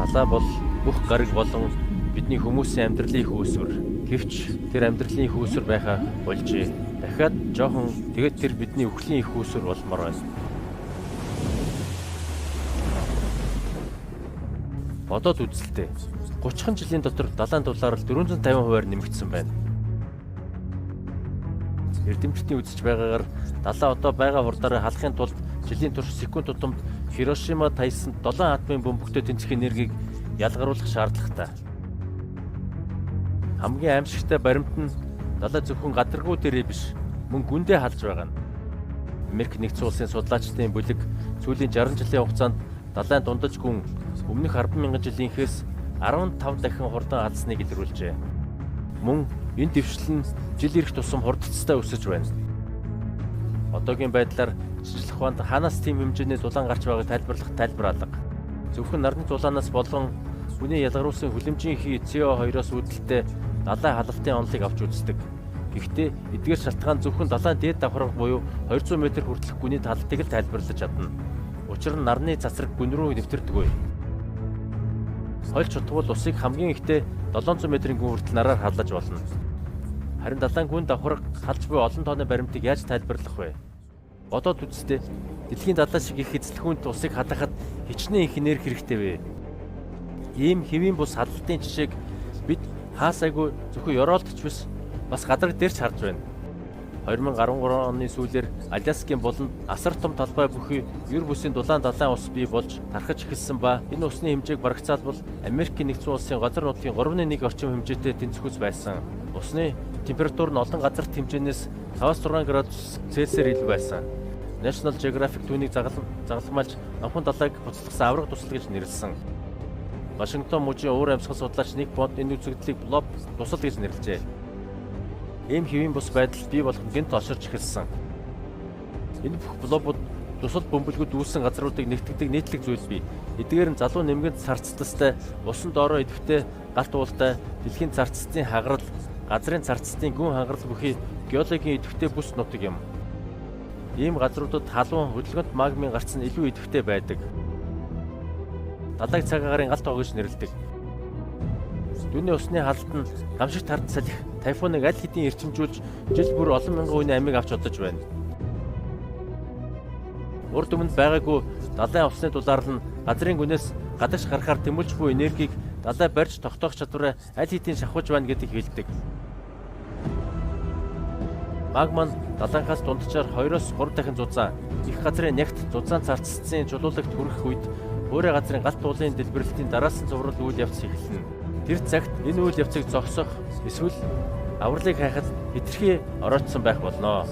Далай бол бүх гариг болон бидний хүмүүсийн амьдралын их үүсвэр. Гэвч тэр амьдралын их үүсвэр байхаа больжээ. Дахиад жоохон тэгээд тэр бидний үхлийн их үүсвэр болмоор байна. Бодоод үзэлтэй. 30 жилийн дотор далайн дулаар л 450%-аар нэмэгдсэн байна. Эрдэмтдийн үзэж байгаагаар далай одоо байгаа хурдаараа халахын тулд жилийн турш секунд тутамд Хирошима таясан 7 атомын бөмбөгтэй тэнцэх энергийг ялгаруулах шаардлагатай. Хамгийн аимшигтай баримт нь далай зөвхөн гадаргуу дээрээ биш, мөн гүндээ халж байгаа нь. Америк нэгдсэн улсын судлаачдын бүлэг сүүлийн 60 жилийн хугацаанд далайн дундаж гүн өмнөх 10,000 жилийнхээс 15 дахин хурдан халсныг илрүүлжээ. Мөн энэ дэвшил нь жил ирэх тусам хурдцтай өсөж байна. Одоогийн байдлаар жижиглэх ухаанд хаанаас тийм хэмжээний дулаан гарч байгааг тайлбарлах тайлбар алга. Зөвхөн нарны дулаанаас болон хүний ялгаруулсан хүлэмжийн хий CO2-оос үүдэлтэй далайн халалтын онолыг авч үздэг. Гэхдээ эдгээр шалтгаан зөвхөн далайн дээд давхарга буюу 200 м хүртэлх гүний талалтыг л тайлбарлаж чадна. Учир нь нарны цацраг гүн рүү нэвтэрдэггүй. Хольж чутгуул усыг хамгийн ихдээ 700 м-ийн гүн хүртэл нараар халлаж болно. Харин далайн гүн давхарга халж буй олон тооны баримтыг яаж тайлбарлах вэ? Бодоод үзтээ дэлхийн далай шиг их эзэлхүүнт усыг халаахад хичнээн их энерги хэрэгтэй вэ? Ийм хэвийн бус халалтын жишээг бид хаасайгүй зөвхөн Ёроолд ч биш бас гадраг дээр ч харж байна. 2013 оны сүүлээр Аляскийн буланд асар том талбай бүхий ер бусын дулаан далайн ус бий болж тархаж эхэлсэн ба энэ усны хэмжээг барагцаалбал Америкийн нэгдсэн улсын газар нутгийн 3.1 орчим хэмжээтэй тэнцэхүйц байсан. Усны температур нь олон газарт хэмжээнээс 5-6 градус Цельсиэр илүү байсан. National Geographic түүнийг загалмайлж номхон далайг буцалгасан аварга дусал гэж нэрлэсэн. Вашингтон мужийн уур амьсгал судлаач Ник Бонд энэ үзэгдлийг blob дусал гэж нэрлэжээ. Ийм хэвийн бус байдал бий болох нь гэнэт олширч эхэлсэн. Энэ бүх blob ууд дусал бөмбөлгүүд үүссэн газруудыг нэгтгэдэг нийтлэг зүйл бий. Эдгээр нь залуу нэмгэнт царцдастай, усан доороо идэвхтэй галт уултай, дэлхийн царцдын хагарал, газрын царцдын гүн хангарал бүхий геологийн идэвхтэй бүс нутаг юм. Ийм газруудад халуун хөдөлгөөнт магмын гарц нь илүү идэвхтэй байдаг. Далайг цаг агаарын галт тоогоо гэж нэрлэдэг. Дүний усны халалт нь гамшигт хард салхи тайфуныг аль хэдийн эрчимжүүлж жил бүр олон мянган хүний амийг авч одож байна. Урд өмнө байгаагүй далайн усны дулаарлал нь газрын гүнээс гадагш гарахаар тэмүүлж буй энергийг далай барьж тогтоох чадвараа аль хэдийн шавхаж байна гэдэг хэлдэг. Магма нь далайнхаас дунджаар 2-оос 3 дахин зузаан их газрын нягт зузаан царцсан чулуулагт хүрэх үед хуурай газрын галт уулын дэлбэрэлтийн дараалсан цуврал үйл явц эхэлнэ. Тэр цагт энэ үйл явцыг зогсоох эсвэл авралыг хайхад хэтэрхий оройтсон байх болно.